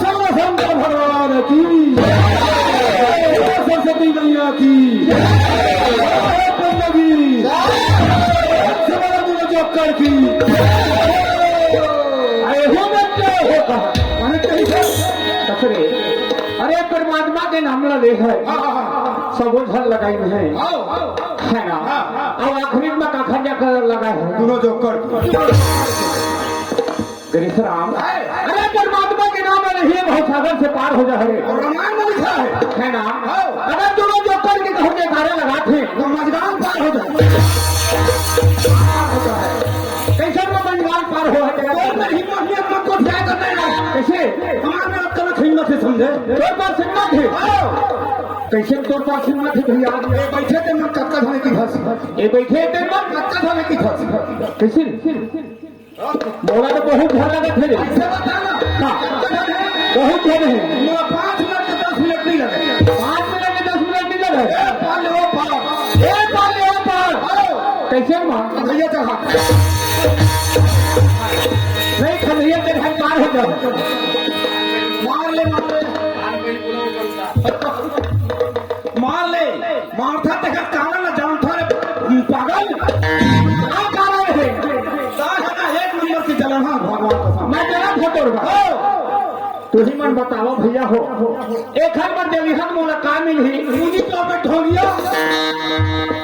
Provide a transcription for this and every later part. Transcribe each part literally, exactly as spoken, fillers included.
बोल शंकर भगवान की, बोल सरस्वती मैया की, बोल ब्रह्मा की, बोल जोकर की। अरे हो बच्चे, हो कहा। अरे कैसे? ससुरे, अरे परमात्मा के नाम ला ले है। हाँ, हाँ, हाँ। सबो झन लगाइन है। हाँ, हाँ। है ना? हाँ, हाँ। अब आखिरी में काखर जाकर लगा है। दोनों जोकर। गणेश राम, है। अरे परमात्मा के नाम में नहीं है, बहुत सागर से पार हो जा रे। और रामायण में लिखा है। है ना? हाँ। अगर दोनों जोकर के कहूँ जयकारा लगाथे, तो मजगान पार हो जाए। कैसे वो मजगान पार हो है तेरा? और नहीं, हिम्मत नहीं, अपना कुछ जाए करना है। कैसे? हमारे में अक्कल हिम्मत है, समझे? तोर पास हिम्मत है? हाँ। कैसे तोर पास हिम्मत है भैया? ये बैठे थे मन कक्का धोने की घस। ये बैठे थे मन कक्का धोने की घस। कैसे? मोला तो बहुत डर लगत हे रे। ऐसे बता ना। हाँ। बहुत डर हे। मोला पाँच मिनट के दस मिनट नहीं लगे। पाँच मिनट के दस मिनट नहीं लगे। ए, पार ले, ओ पार। ए, पार ले, ओ पार। आओ। कैसे माँ? भैया चढ़ा। नहीं, खंडैया के घर पार हो जाओ। मार ले, मार ले। मार ले, मारथा तेकर कारण ल जानथा रे पागल। का कारण हे? का हे ना, एक नंबर के जलनहा भगवान कसम। मैं जलत हों तोर बर। हो। तुही मन बतावा भैया हो, एखर बर देविहन मोला का मिलही? पूंजी तो पे ढोंगिया।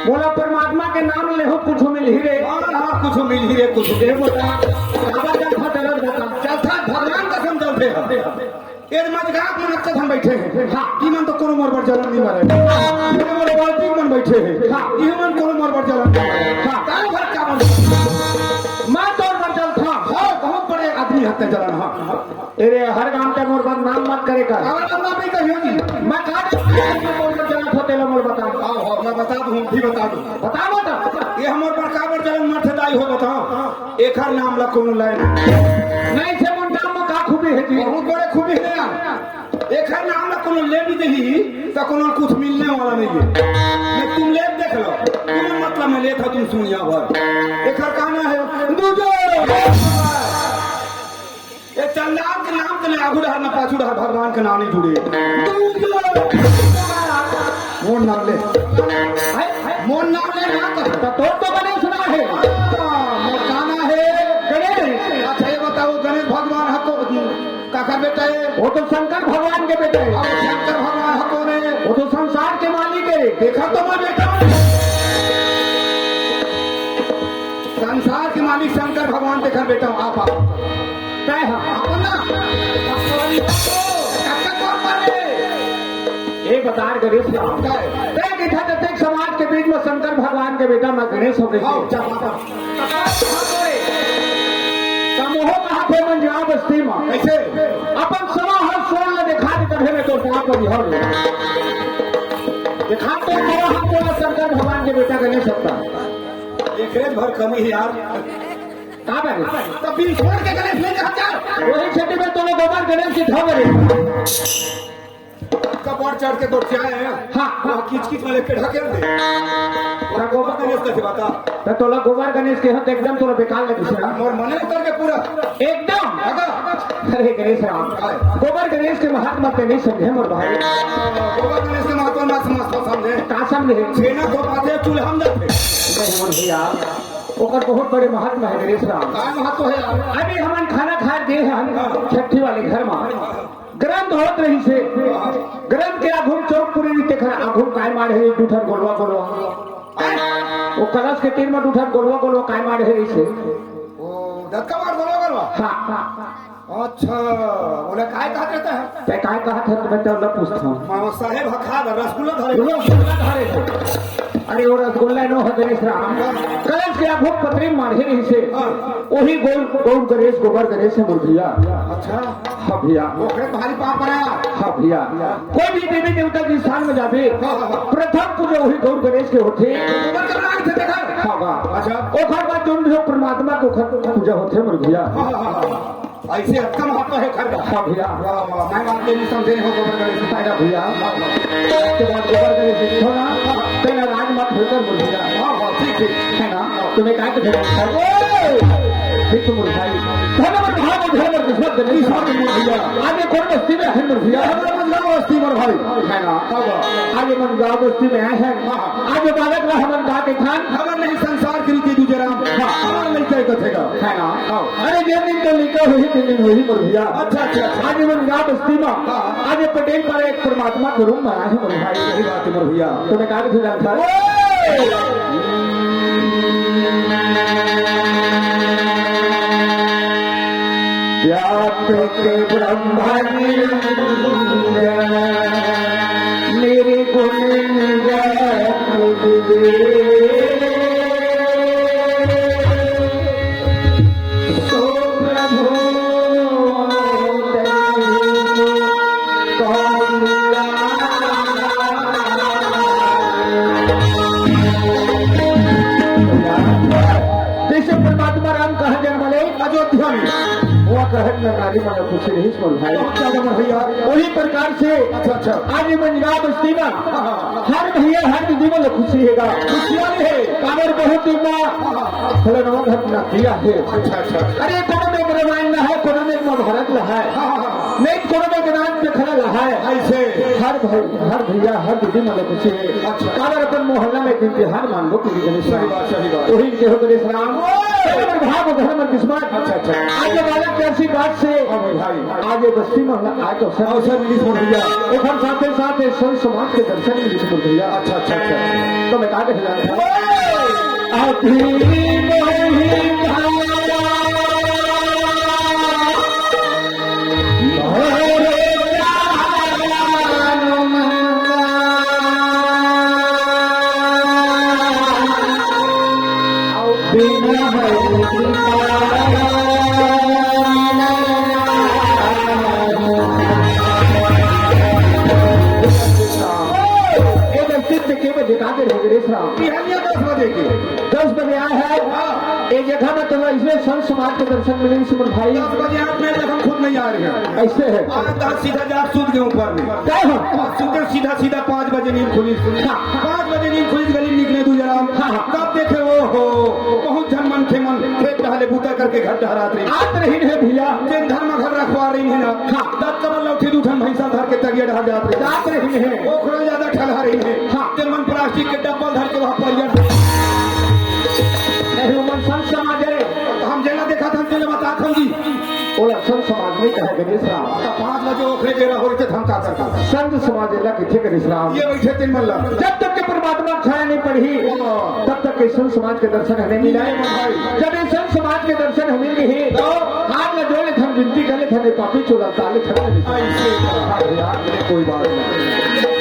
मोला परमात्मा के नाम लेहूं कुछु मिलही रे। हाँ, हाँ, कुछु मिलही रे, कुछु दे मोला। काबर जलथा जलत बता। जलथा भगवान कसम जलथा। एदे मजगात मन अतका झन बइठे हे। हाँ। इमन तो कोनो मोर बर जलन नइ मरय। एदे मोर बाल्टी मन बइठे हे। हाँ। इहू मन कोनो मोर बर जलन नइ मरय। हाँ। ताय भर का बन? मैं तोर बर जलथंव। हाँ, बहुत बड़े आदमी हते जलन, हाँ। एदे हर गांव के मोर बर नाम मत करे कर। काबर नाम नइ कहियो जी? मैं का मोर बर जलत हों तेला मोला बता। हाँ, हाँ, मैं बता दूं, भी बता दूं। बता, बता। ये हमर बर काबर जलन मरथे दाई हो, बताओ। एखर नाम ला कोनो ले नहीं। नहीं से मोर नाम में का खूबी हे जी? बहुत बड़े खूबी हे यार। एखर नाम ला कोनो ले भी देही, त कोनो कुछ मिलने वाला नहीं है। मैं तुम ले देख लो। तुम मतलब मैं लेत हंव, तुम सुनिया भर। एखर का नाम हे? दूजो। ये चंडाल के नाम के ले आगू डहर ना पाछू डहर भगवान के नाम नहीं जुड़े। दूजो। मोर नाम ले। हैं? मोर नाम ले ना कर। त तोर तो गणेश नाम हे। हाँ, मोर का नाम हे? गणेश। अच्छा, ये बताओ, गणेश भगवान ह को-, काकर बेटा हे? वो तो शंकर भगवान के बेटा हे। अब शंकर भगवान ह कोन हे? वो तो संसार के मालिक हे। देखा तो मैं बेटा हूँ। संसार के मालिक शंकर भगवान तेखर बेटा हूँ, आप, आप। तय ह। अपन ना। कक्का कौन मारे? ए बता रे गणेश राम। काय? तय कहिथस जतेक समाज के बीच में शंकर भगवान के बेटा मैं गणेश हंव कहिके। हाँ, जा बाबा। त मोहो कहाथे मंजगांव बस्ती म। कइसे? अपन सवा हाथ सोन ल देखा दे, तभे मैं तोर पाँव पड़हूं। देखा तो सवा हाथ सोन ल शंकर भगवान के बेटा गणेश हंव। एकरे भर कमी हे यार। का बात हे? त बिन सोन के गणेश नइ कहा जा। वही सेती में तोला गोबर गणेश के धो बरे। कपार चढ़ के गोठियाए हे। हाँ। वो किचकिच वाले के ढकेल दे। तोला गोबर गणेश कइसे बता? त तोला गोबर गणेश कहे हंव त एकदम तोला बेकार लगिस ना। मोर मने उतर के पूरा। एकदम। अगा। अरे गणेश राम, काय? गोबर गणेश के महत्व तैं नइ समझे मोर भाई। गोबर गणेश के महत्व ना समझ, तो समझे। का समझे? छेना तो बाजे चूल्हा में जाथे। नहीं मोर भैया, ओकर बहुत बड़े महत्व हे गणेश राम। का महत्व हे यार? अभी हमन खाना खाय गे हन हाँ। छट्ठी वाले घर में। ग्रंथ होत रहिस हे। ग्रंथ के आघू म चौक पुरे रहिस, तेखर आघू म काय माढ़े हे, दू ठन गोलवा गोलवा। वो कलश के तीर म दू ठन गोलवा गोलवा काय माढ़े रहिस हे। ओ, धक्का मार गोलवा गोलवा? हाँ, हाँ। अच्छा, ओला काय कहत रहिथे? तैं काय कहत हस, त मैं तोला पूछत हंव। मामा साहेब ह खाय बर रसगुल्ला धरे। रसगुल्ला धरे हे। अरे, वो रसगुल्ला नोहे गणेश राम। कलश के आघू म पतरी माढ़े रहिस हे। हाँ। वही गौर, गौर गणेश, गोबर गणेश हे मोर भैया। अच्छा। हाँ भैया। ओकरे भारी पाप पड़ा। हाँ भैया। कोई भी देवी देवता के स्थान में जाबे, हाँ, हाँ, हाँ। प्रथम पूजा वही गौर गणेश के होथे। गोबर के बना के देखा। हाँ, हाँ। अच्छा। ओकर बाद जोन भी हो परमात्मा के ओकर पूजा होथे मोर भैया। हाँ, हाँ, हाँ, हाँ। अइसे अतका महत्व हे घर का। हाँ भैया। वाह, वाह, मैं बात नहीं समझे हो गोबर गणेश। पैदा भैया। हाँ, हाँ। के बाद गोबर गणेश जी हो ना, तेरा राज मत होकर बोल भैया। हाँ, हाँ, ठीक, ठीक। है ना? तुम्हें काय के भेजा? ओए! ठीक तो बोल भाई। धन मत भाव, धन मत किस्मत दे। किस्मत दे भैया। आगे कौन बस्ती में है भैया? हमारा मतलब बस्ती में भाई। है ना? हाँ, हाँ। आगे मन गाँव बस्ती में आए हैं। हाँ, हाँ। आगे बालक ला हमन गा के खान। हमर नहीं संसार के रीति दूजे राम। हाँ। हमर लइका एक थे का। है ना? हाँ। अरे, जे दिन तो लइका होही, तेन दिन होही मोर भैया। अच्छा, अच्छा, अच्छा। आज मन गाँव बस्ती में, हाँ। आज पटेल पर एक परमात्मा के रूप में आए हैं मोर भाई। सही बात है मोर भैया। तो मैं कहा कि फिर था। व्यापक ब्रह्मांड निर्गुण निरात्म विवेक। सो प्रभु जैसे परमात्मा राम कहाँ जन्म ले? अयोध्या में। वो कहत न नारी मन खुशी रही सुन भाई। बहुत ज्यादा बढ़िया। वही प्रकार से अच्छा, अच्छा। आज मंजगा बस्ती में हाँ, हाँ, हाँ। हर भैया हर दीदी मन खुशी हेगा। खुशियाली है। काबर बहुत दिन में हाँ, हाँ, हाँ। फलाना घटना किया है। अच्छा, अच्छा। अरे कोनो में रामायण ना है, कोनो में महाभारत ना है। हाँ, हाँ, हाँ। नहीं कोनो में ज्ञान में खड़ा ना है। ऐसे। हर भाई, हर भैया, हर दीदी मन खुशी है। अच्छा। काबर अपन मोहल्ला में दिन त्योहार मान लो, पूरी गणेश सही बात, सही बात। वही के हो गणेश राम। ओए! भाग धर्म किस्मत। अच्छा, अच्छा। आज बालक के आशीर्वाद से हाँ भाई, भाई। आज ये बस्ती में हमला आए तो अवसर अवसर मिली सुन भैया। ओकर साथे साथ ये संत समाज के दर्शन मिली सुन भैया। अच्छा, अच्छा, अच्छा। तो मैं कहा के हिला था। अभी नहीं था। के बजे का देर हो गए रे श्राम? बिहनिया दस बजे के। दस बजे आए हैं। हाँ। एक जगह में तो इसमें संत समाज के दर्शन मिले सुमन भाई। दस बजे आप, मैं तक हम खुद नहीं आ रहे हैं। ऐसे है। आज दस सीधा जाग सूत गए ऊपर में। क्या हो? और सूते सीधा सीधा पाँच बजे नींद खुली। हाँ। पाँच बजे नींद खुली, गली निकले दू जरा। हाँ, हाँ। तब देखे, ओ हो, बहुत झन मन थे मन खेत डहले बूता करके घर डहरात रही। आत रही है भैया। तेन धर्म घर रखवा रही है ना। हाँ। तब कमल लौठी दू ठन भैंसा धर के तरिया डहर जात रही। जात रही है। ओखरो ज्यादा ठलहा रही है। हाँ। तेन मन प्लास्टिक के डब्बल धर के वहाँ परिया। नहीं, वो मन संत समाज है। तो हम जेला देखा था, तेला बता था जी। ओला संत समाज नहीं कहे गए श्राम। तो पाँच बजे ओखरे बेरा हो रही थे, हम का करता? संत समाज एला किथे करे श्राम? ये बैठे तेन मन ला। जब तक के परमात्मा छाया नहीं पड़ी, हाँ। तब तक के संत समाज के दर्शन हमें मिला है। भाई। जब ये संत समाज के दर्शन हमें नहीं, तो हाथ में जोड़े थन विनती कर ले थने पापी चोला ताले थने। ऐसे। हाँ यार, कोई बात नहीं।